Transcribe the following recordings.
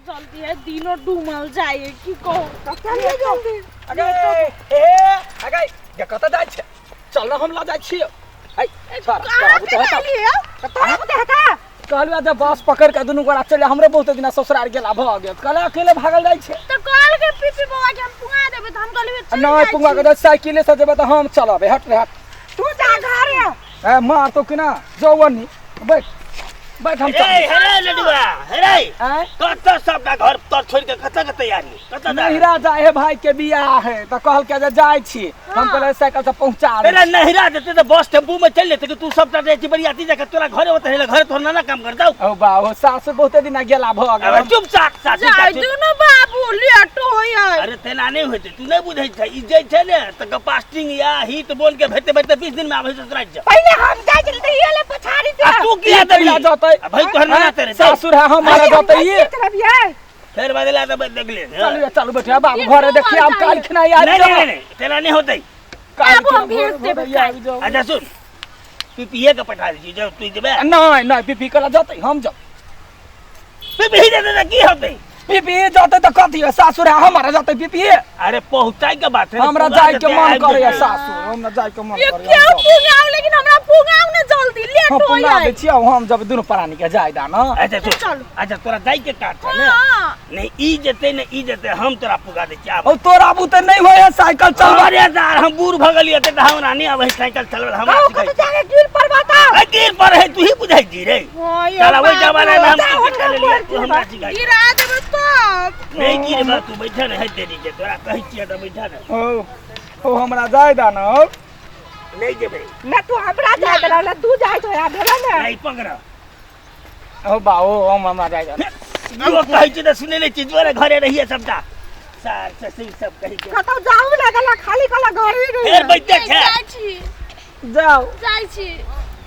जल्दी है दिनो डूमल जाए की कहू। तऽ चलिए जल्दी। अगे ए अगे ये कतऽ जाइ छै? चल ना, हम लऽ जाइ छियौ। ऐ छोरा, तोरा बुते हेतौ? तऽ तोरा बुते हेतौ? कहलहुँ जे बस पकड़ के दुनू गोरा चलि, हमरो बहुते दिना ससुरार गेला भऽ गेल। कहले अकेले भागल जाइ छै। तऽ कहलकै पीपी बौआ के हम पुंगा देबै, तऽ हम कहलियै चलि नहि जाइ पुंगा छी। के साइकिले से जेबै तऽ हम चलबै। हट रे हट। तू जा घरे। ए मार तो केना जौवनी, बैठ बैठ, हम रे चल। हे रे लडुआ, हे रे। आँय? कतऽ सबटा घर तर छोड़ि के कतऽ के तैयारी, कतऽ जा? नहिरा जाय है, भाई के बियाह है, तऽ कहलकै जे जाइ छी। हम कहलियै साइकिल से पहुंचा अरे दै छी। नहिरा जेतै तऽ बस टेम्पू में चलि जेतै कि तू सबटा जाइ छी बरियाती जाके? तोरा घरे ओतऽ हेले घरे तोहर नाना काम करतौ। ओ बा, ओ सासुर बहुते दिना गेला भऽ गेल। अरे चुप साक सासु जाय सासु। दुनू बाबू, लेट होय है। अरे तेना नहि होइतै, तू नहि बुझै छै। ई जे छै ने तऽ कपास्टिंग या हीट बोन के भेटते भेटते 20 दिन में आबै ससुराल जा। पहिले हम जाइ छली तऽ ई एलै पछाड़ी से। आ तू किया ई देबही? कहिया जतै? आ भाई तोहर नाना तेरे सासुर है हमारा, जतै ई। चलबियै। फेर बदला तऽ देख ले। चलू चलू बेटिया, बाबू घरे देखिए, हम काल्हि खिना आबि नहीं जाउ। नहीं नहीं, तेना नहीं होतै। काल्हि बाबू, हम खिना भेज भोरे देबै भोरे आबि जाउ। अच्छा सुन, पीपीए के पठा दै छी, जब तू जेबे। नहि नहि, पीपी कला जतै? हम जाउ। पीपी जेतै तऽ की होतै? पीपी जतै तऽ कथी है? सासुर है हमारा, जतै पीपी? अरे पहुँचाइ के बात है। हमरा पूरा जाय के जते मन आबि करैया जेतै। सासुर, हमरा जाय के मन ये करैया। क्यों पुंगाओ, लेकिन हमरा पुंगाओ ना जल्दी, लेट हम होय पुंगा है। दै छियौ, हम जब दुनू प्राणी के जाय दा न। अच्छा सुन। चलू। अच्छा तोरा जाय के काज छै ने? हाँ। नहीं ई जेतै ने ई जेतै, हम तोरा पुगा दै छियै, आब। ओ तोरा बुते नहि होय है साइकिल चलबा। अरे यार, हम बूढ़ भऽ गेलियै तऽ हमरा नहि आबै साइकिल चलबै हमरा। कहू सिखाइ। कतऽ जाके गिर पड़बा तऽ? अरे गिर पर है, तू ही बुझाइ छी रे। हाँ, ये चल ओहि बाबू। जमाना में हम जाओ, क्रिकेट खेले लियै, तू हमरा सिखाइ। गिरा देबै तब। नहीं गिरबा, तू बैठल है देरी के, तोरा कहै छियै तऽ बैठल रह। ओ ओ हमरा जाय दा न। नहीं जेबै। ना तू हमरा जाय देला ना तू जाय तो या भेला ने। नहीं पकड़। ओ बा, ओ हम हमरा जाय दा। जो कहै छी तऽ सुनै नहि छी, जोरे घरे रहिए सबटा सार ससुर सब कहै छै। कतौ जाऊ ना गला खाली कला घरे रही। फेर बैठते छै। जाइ छी। जाओ। जाइ छी।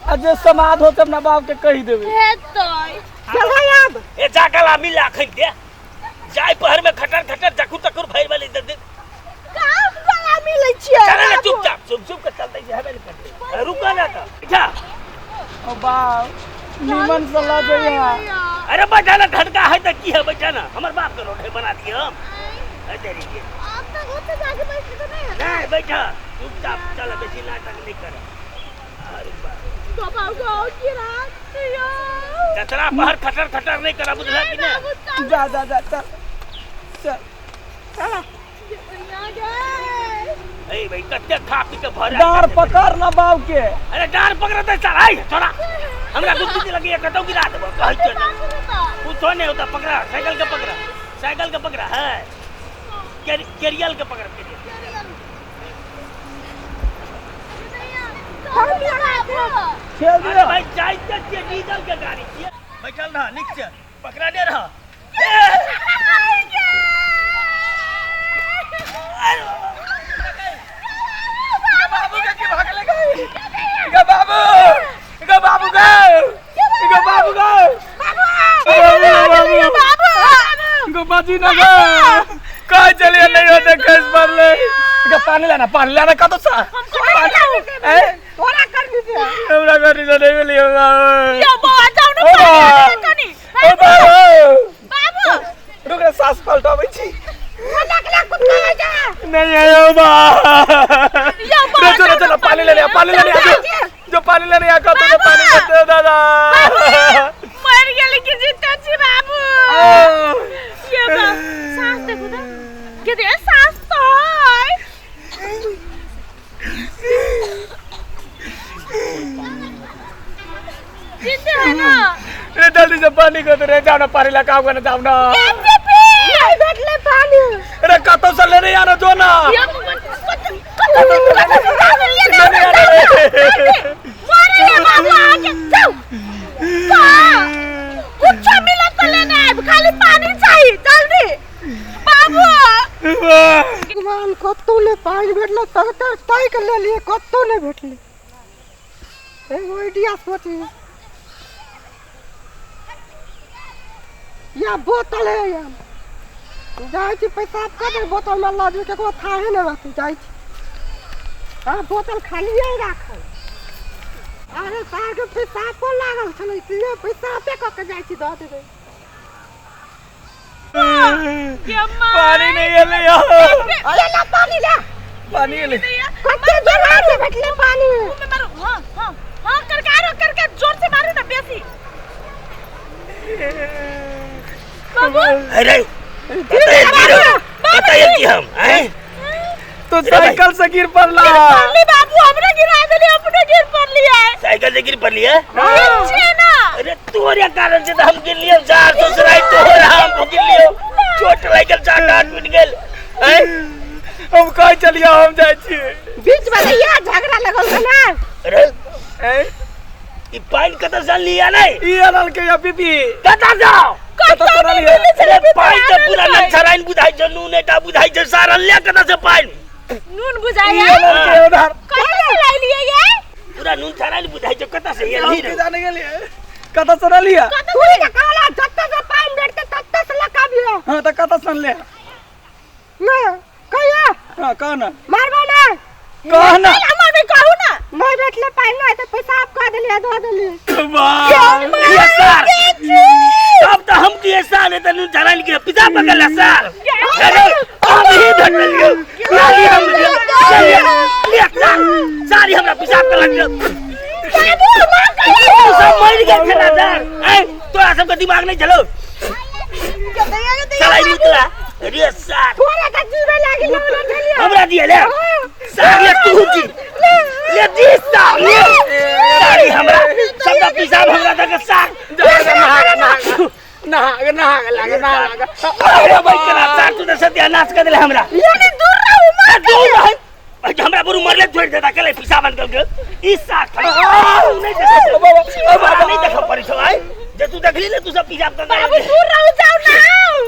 आ जे समाद होते अपना बाप के कहि देबै। हेतै। चलो आब। ए जा गला मिला खै दे जाय पहर में खटर खटर जखू तखुर भरि वाली दे दे। कहाँ गला मिलै छियै? चल ना बाबू? चुपचाप चुप चुप के चलते छै, हेबे नहि करतै, रुको ना तऽ जा। ओ बाप, निमन से लऽ जइहा। अरे बैठा ना, ढटका है तऽ की है, बैठा ना, हमर बाप के रोड है बना दिए हम है तेरी के। आब तक ओतऽ जाके बैठ के तऽ नहि है। नहीं बैठा, चुपचाप चल, बेसी नाटक नहीं कर। अरे बाप। बाबा गो गिरा दियौ। जतरा पहर खटर खटर नहीं करा, बुझला कि नहीं? बाबू चल। जा जा जा, चल चल। चलो। ए भाई कते खा पी के भर डार पकड़ ना बाप के। अरे डार पकड़ ते चल, आई छोड़ा हमरा गुस्सी लगी है, कतौ गिरा देबो कहै छियौ ने। कुछो नहीं होता, पकड़ा साइकिल के, पकड़ा साइकिल के, पकड़ा है कैरियल के, पकड़ कैरियल। खेल अरे दियो। भाई जाइते छियै, डीजल के गाड़ी छियै, बैठल रह नीक से, पकड़ा दे रह। गे बाबू के की भागले गए? गे बाबू, गे बाबू गे, गे बाबू गे, बाबू बाबू गो बाजी ना गे, कहाँ चलिए नहीं होते, खस पड़ले। गे पानी लाना, पानी लाना, कतो सा पानी ए तोरा कर दीजिए। हमरा गाड़ी से नहीं मिली हमरा। यौ बौआ, जाउ ने ओ पानी बा। आनऽ कनी। ओ बाबू। बाबू। रुक रे, सास पलटाबै छी। लगला कुत्ता जा। नहीं आयो बा। यौ बौआ, रे चलो जाउ ने चलो, पानी लेने आ, पानी लेने आ, जो जो पानी लेने आ, कतो तो पानी देते दादा। मरि गेलै कि जीते छी बाबू? ये बा, सास देखू तऽ के दे, सास तऽ है। जीते है ना? रे जल्दी से पानी को रे, जाओ ना पानी ला, काम करने जाओ ना। ए पीपी। नहीं भेटले पानी। रे कतो से लेने आना, जो ना। ये कत कत कत लेने आना रे। मारे ले बाबू आके, जाओ का कुछ मिलत तऽ लेने आबि, खाली पानी चाही जल्दी बाबू। भगवान, कतौ नहि पानि भेटलै, सगतर ताकि लेलियै, कतौ नहि भेटलै। एगो आइडिया सोची, या बोतल है, या जाइ छी पेशाब कर देबै बोतल में लऽ जेबै, केकरो थाहे नहि रहतै। जाइ छी, हाँ बोतल खालिए राखल। अरे सारके पेशाबो लागल छलै, इसलिए पेशाबे कऽ के जाइ छी, दऽ देबै। पानी नहीं एलै। अरे ला पानी ला, पानी एलै। कते जोर से भेटले पानी। मुंह में मारो। हां हां हां, करके आरो, करके जोर से मारो ना बेसी। बाबू अरे कतऽ एलियै हम हैं? तो साइकिल से गिर पड़ला। पड़ली बाबू, हमरे गिरा देली, अपने गिर पड़ली है। साइकिल से गिर पड़ली है? छे ना। अरे तोरे कारण से तो हम गिर लियो, चार ससुराई तोहर हम गिर लियो, चोट लागि गेल, चार डांट टूट गेल हैं? हम कहि चलियो, हम जाइ छी। बीच में भैया झगड़ा लगल है ना। अरे हैं? ई पानि कतऽ से अनलियै नहीं? ई अनल के या बीबी कतऽ जाओ? कतऽ से अनलियै? अरे पानि तऽ पूरा नक्षराइन बुझाइ छौ, नून एटा बुझाइ छौ, सार अनलियै कतऽ से पानि? नून बुझाइ ई है। अनल के उधर। कतऽ से लाइलियै ये? पूरा नून छराइन बुझाइ छौ, कतऽ से हम एलही की रे? जाने गेलियै कतऽ से अनलियै? तू के कहला जत्ते से पानी भेटते तत्ते से लका दियो। हां तऽ कतऽ से अनले? ना कहिया हां कह ना, मारबो ना, कह ना। हमर भी कहू ना। नहीं भेटले पानी ना तो पैसा आप कह देलिए, दो देलिए। वाह ये सार तब तो हम की ऐसा नहीं तो नून छराइन के पिता पकड़ सार। अरे हम ही भेटलियो, लाली हम चलिए ले सार, सारी हमरा पिसाब कर लग। बाबू मां कहिया तू सब मर गेल छला सर। ऐ तोरा सबके दिमाग नहीं चलो चलाई निकला। अरे सार थोड़ा का जीवे लागी ना चलिए। हमरा दिए ले सार, ले तू जी ले जी सार, ले सारी हमरा सबका पिसाब हमरा दक सार। नहा नहा नहा नहा लागे, नहा लागे। अरे भाई करा सार, तू तो सत्यानाश कर देले हमरा। यानी दूर रहू मां। दूर रह, हमरा बुरु मरले छोड़ देता कले पिसाब अनकल के ई सार नहीं देखो बाबा, नहीं देखो पड़ी छौ आई जे तू देखली ने तू सब पिसाब कर। बाबू दूर रहू, जाओ ना।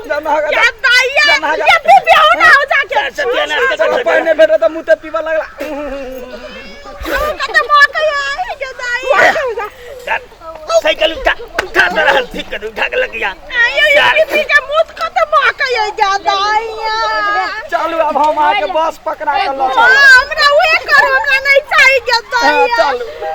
जा नहा क्या दाइया नहा या बीबी हो ना, हो जाके सत्यानाश कर चलो पानी भेटो तो मुंह ते पीबा लगला। कत मौका है के दाइया। साइकिल उठा उठा तोरा हम ठीक कर उठा के लग गया। आयो ये बीबी के मुंह कत मौका है जा दाइया। चलू अब हम आके बस पकड़ा के ल हां हमरा उहे कर, हमरा नहीं चाहिए के दाइया। चलू।